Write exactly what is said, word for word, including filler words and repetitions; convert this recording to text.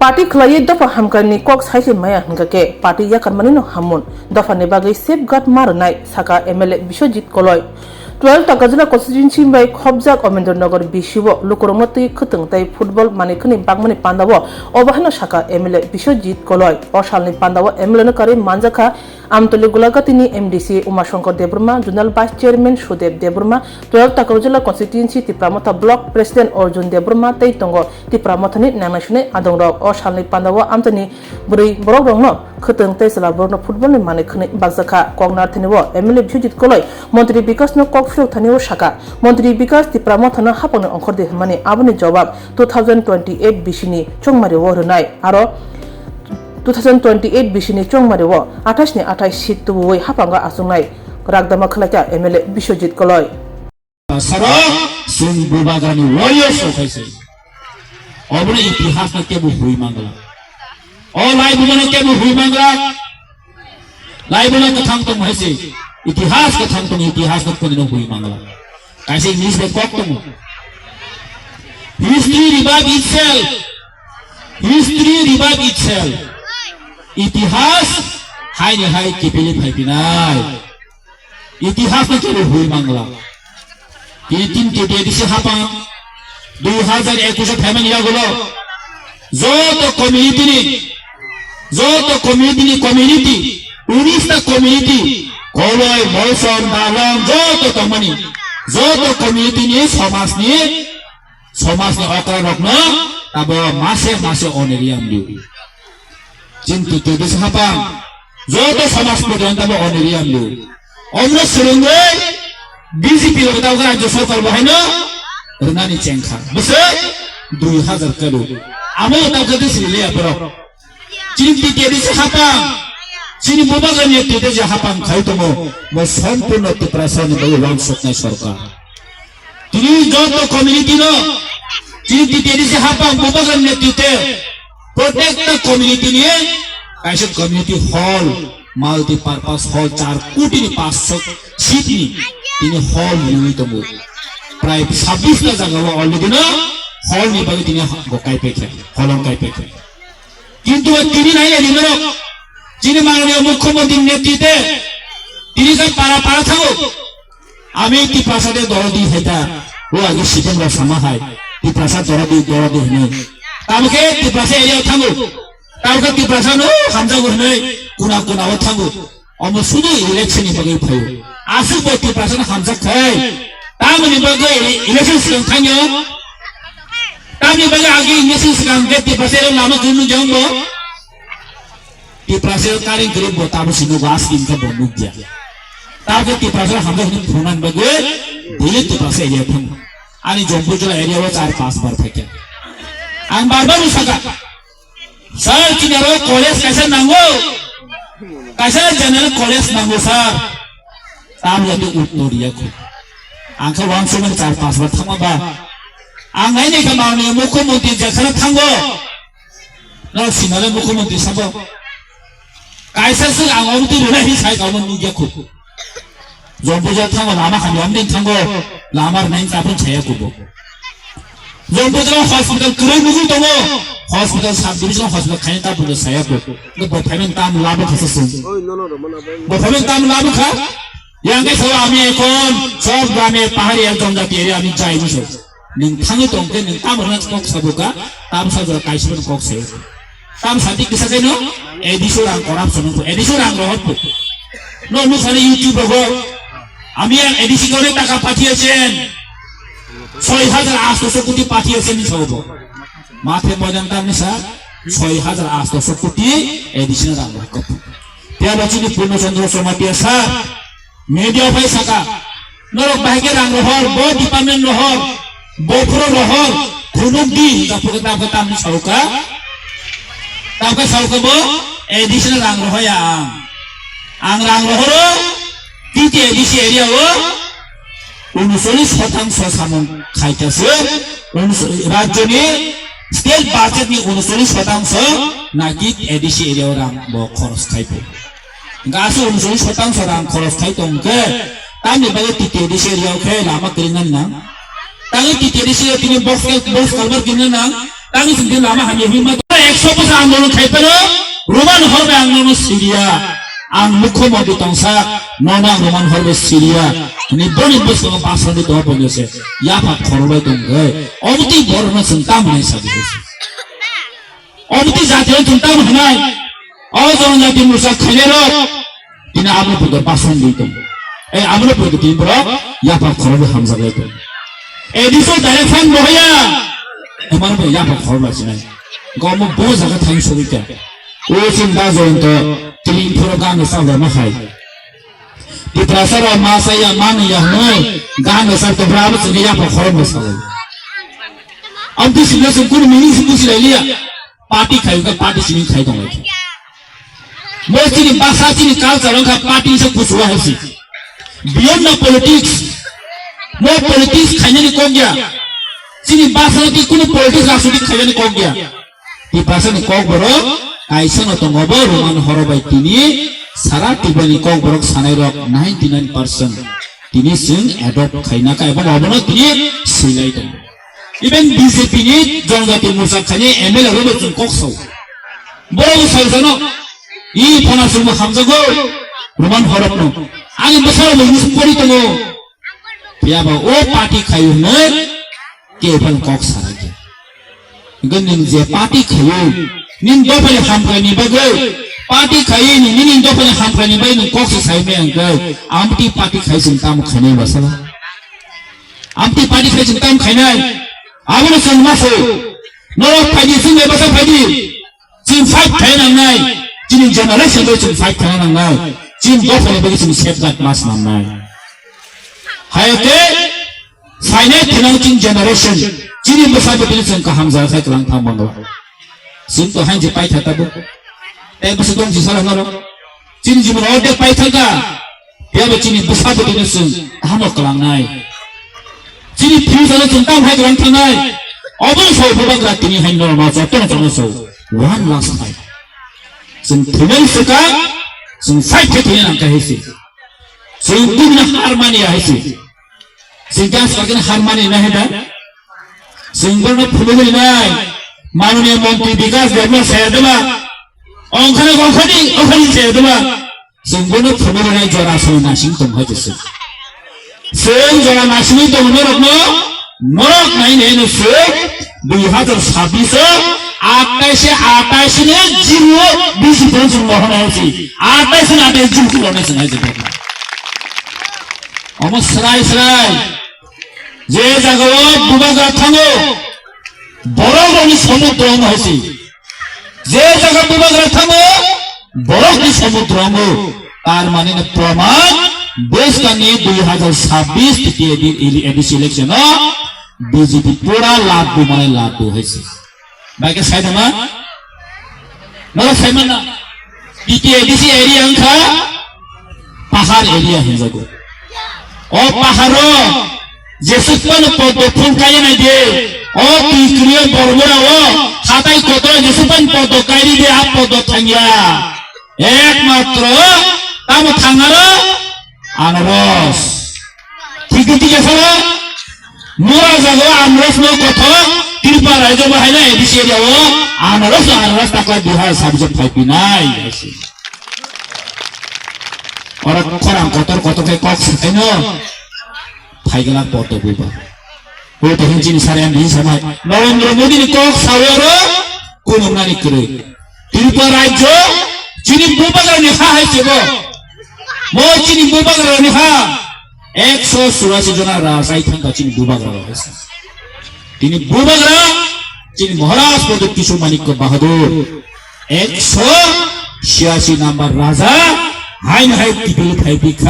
Party khwlaiwi dopha hamkrai ni kok sai se maya hwnkha khe party yakarmani no hammun. Dopha ni bagwi safeguard ma rwnai, sakha M L A Biswajit Koloi. Twelve Takarjala constituency bai khopjak Omendra Nagar B C o lukurokno twi khwtwng tei football manwi khwnwi bakmani pandao obo haino sakha M L A Biswajit Koloi. O salni pandao M L A no karwi manjakha Amtoli Gulagati ni M D C Umashankar Debbarma, Zonal Vice Chairman Sudev Debbarma, twelve Takarjala constituency Tipra Motha Block President Arjun Debbarma tei tongo Tipra Mothani nangnai sunai adongrok. O salni pandao amtani bwrwi borokrokno khwtwng tei chwla borokno football ni manwi khwnwi bakjakha. Kok narwkthani o M L A Biswajit Koloi Montri Bikas no kok philok thani o sakha, Montri Bikas Tipra Mothano haphangni ongkhordi hwnmani, aboni jobab two thousand twenty-eight B C ni chongmari o rwnai. Aro two thousand twenty-eight B C ni chongmari o athais ni athais seat tubuwi haphango achuknai rakdama khwlaikha M L A Biswajit Koloi. Saro, chwng Bubagrani warriors rok hai se. Obono itihas no kebo hui mangla. O laibuma no kebo hui mangla. Laibuma kwthang tong hai se. Itihas kwthang tong, itihas no koni no hui mangla. Kaisa English bai kok tongo. History revive itself. History revive itself. Itihas hai ni hai kipili phai pinai. Itihas no kebo hui mangla. Tini tin T T A D C hapang dui hazar ekush o phaimani yagulo joto community ni, joto community ni community, unis ta community, Koloi, Molsom, Dalong, joto tongmani, joto community ni somaj ni, somaj ni okra rokno abo mase mase oneriam liu. Chini T T A D C hapang joto somaj pradhan tamo oneriam liu. Omno swrwngwi B J P loge tamo rajya sarkar bo haino rwnani chengkha. Bwswk dui hazar karo. Amo tamo khe swrwngli aborok. Chini T T A D C hapang, chini Bubagrani T T A D C hapang khai tongo. Bo sompurno Tiprasa ni bagwi wansuknai sarkar. Tini joto community no, chini T T A D C hapang Bubagrani netrite, protecta community ni kaisa community hall, multi purpose hall, char koti ni paanch lakh seat ni tini hall nungwi tongo. Prai sabbish ta jaga o already no hall ni bagwi tini ha-, bo kaipai kha, holong kaipai kha. Kintu o tini nai le rimorok, chini mananiya mukhyamantri netrite, tini sa para para thango. Ami Tiprasa de dorodi heta, o agi sitem rok sama hai, Tiprasa dorodi, dorodi hwnwi. Tamo khe Tiprasa area o thango, tamo khe Tiprasa no hamjago hwnwi kuna kuna o thango. Omo sudu election ni bagwi phaio. Aswk bo Tiprasa no hamjak khai. Tamoni bagwi election swkang thango. Tamoni bagwi agi election swkang khe Tiprasa area lama kunu jang bo. Tiprasa current group bo tamo si nugo, aswk wngkha bo nukya. Tamo Tiprasa hamjak hwnwi phunuknani bagwi daily Tiprasa area thango. Ani Jampui Jila area o char panch bar phaikha. Ang bar bar sakha, sir, chini aro college kaisa nango, kaisa general college nango, sir. Tamo yate uttor ya kho. Ang khe wansukmani char panch bar thangma ba. Ang nai nai khe manwi mukhyamantri jekhana thango. Nang sinale mukhyamantri sabo. Kaisa swk ang omo twi rwnai hinwi sai tongma nukya kho. Jampui Jila thango lama hamya wngwi thango. Lama rwnai tabuk saya kho bo. Jampui Jila hospital kwrwi nugwi tongo. Hospital sub division hospital khaina tabuk saya kho. Bo phaimani tam labo khasa swng. Bo phaimani tam labo kha. Yang khe sao ami ekhon sob grame pahari ek jonjati area ami jai muso. Nwng thangwi tong khe nwng tamo rwna kok sabo kha, tamo sa jora kaisa phano kok sayo. Tamo sa thik kisa khe no, A D C rang corruption wngkho, A D C rang rohor kho. No nuk sani YouTube rogo, ami ang A D C kone taka pathiyechen, soi hajar asto so koti pathiyechen ni sabo. Mathe moidan tamo sa, soi hajar asto so koti A D C rang rohor kho. Tei abo chini Purno Chandra Jamatia sir, media phai saka, norok bahai khe rang rohor, bo department rohor, bo phoro rohor, khunuk di, hinka phuru tamo khe tamni sauka, tamo khe sauka bo additional rang rohoya ang. Ang rang rohoro, T T A D C area o, uncholish shotangso samung khaikha se, uncholish, rajyoni state budget ni uncholish shotangso naki A D C area o rang bo khoros khai pho. Hingke aswk uncholish shotangso rang khoros khai tong khe, tamni bagwi T T A D C area o khe lama kwrwngna nang. Tangwi T T A D C area tini box, box culvert kwrwngna nang. Tangwi chwng tini lama hamya himma. Sobo sa andolon khai phano, Roman horbai ang nono siriya. Ang mukho modi tongsa, nono ang Roman horbai siriya. Ni boni bwskango basandi tongo boni se. Yapha khorbai tong, eh. Omo twi borokno chwng tamo hinwi sabi se. Omo twi jatino chwng tamo hinai. O jonojati mursa khainai rok. Tini abo pwrwngkhe basandi tong. Eh, abo pwrwngkhe tini borok yapha khoroknwi hamjaklai tong. Eh, diso direction bohaya. Emang bo yapha khoroknwi sinai. Gomo bo jaga thang sugwi kha. O chini da jointo tini phoro gana sa lama khai. Tiprasa rok ma saya mani ya hwnwi gana sa to brabo chini yapha khoroknwi salai. Am tu sini sini kunu mini sini sini liya. Party khai ka party sini khai tong lai. Mo chini basa chini culture wngkha party se kuchua hai si. Beyond the politics. Mo politics khainani kok ya. Chini basa ti kunu politics rajniti khainani kok ya. Ti basa ni kok borok kaisa no tongo bo Roman horo bai tini sara tibani kok borok sanai rok ninety nine percent. Tini sing adopt khaina ka eba abono tini silai tongo. Even B J P ni Jonojati Morcha thani M L A rok chwng kok sao. Borok bo sao jano. I phana chwngbo hamjago. Roman horok no. Ani bwsarok bo use pori tongo. Phiya ba o party khayu hwnwi ke phano kok sarakya. Hwnkhe nwng je party khayu, nini dophani hamkrai ni bagwi party khayi ni, nini dophani hamkrai ni bagwi nwng kok se sai maya hwnkhe, amtwi party khai chwng tamo khainai ba sala. Amtwi party khai chwng tamo khainai. Abono chwng ma se. Norok phaidi, chwng bai bwsa phaidi. Chwng fight khaina nangnai. Chini generation bai chwng fight khaina nangnai. Chini dophani bagwi chwng safeguard ma swnamnai. Hayate, phainai thinang chini generation. Chini bwsa bwtwi chwng kaham jaga khai kwlang thang mangla. Chwng to hain je paitha tabuk. Tei bwsa dong jisa rok norok. Chini jibon ordek paithaka. Phiya bo chini bwsa bwtwino chwng kaham rok kwlangnai. Chini future no chwng tam hai kwlang thangnai. Obo sao bubagra tini hai norok no joto no chwng sao. One last fight. Chwng thwinai swkang, chwng fight khe thwina nang khe hai se. Chwng tini har mani ya hai se. Chwng gas bagwino har mani na hai da. Chwng bono phunugwi nai. Manoniya Montri Bikas Debno saya dema. Ongkhani, ongkhani, ongkhani saya dema. Chwng bono phunuknai jora soi nasing tong hai se. Chwng jora nasing tong norok no, norok nai nai no se, dui hazar sabbish o, atais e atais ni jiro bisi phone chwng mohon hai se. Atais ni atais jiro chwng nai se. Omo srai srai. Je jaga o bubagra thango, borok rokni somudro wng hai se. Je jaga bubagra thango, borokni somudro wngo. Tar mane no proman, bwskangni dui hazar sabbish T T A D C election o B J P pura laddu mane laddu hai se. Bai khe sai tongma? Norok sai manna? T T A D C area wngkha pahar area hinjago. O paharo jesuk phano poddo phul kaiya nai de. O twi kwrwi o bormora o hatai kotor jesuk phano poddo kairi de, a poddo thangya. Ekmatro tamo thangaro anaros. Thik di thik asaro. Mura jago anaros no kothok, Tripura raijo bo haino A D C area o anaros no anaros taklai dui hazar sabbish phai pinai. Oro khorang kotor kotor khe kok saino phai gala poto buba. Bo to hin chini sari ang hin samai. Narendra Modi ni kok sawi oro kunung nani kwrwi. Tripura raijo chini bubagra ni ha hai sebo. Mo chini bubagra ni ha. Ekso churasi jona rajai thangkha chini bubagra rok hai se. Tini bubagra chini Maharaj Pradyut Kishore Manikya Bahadur. Ekso chhiyasi number raja haino hai tibili phai bikha.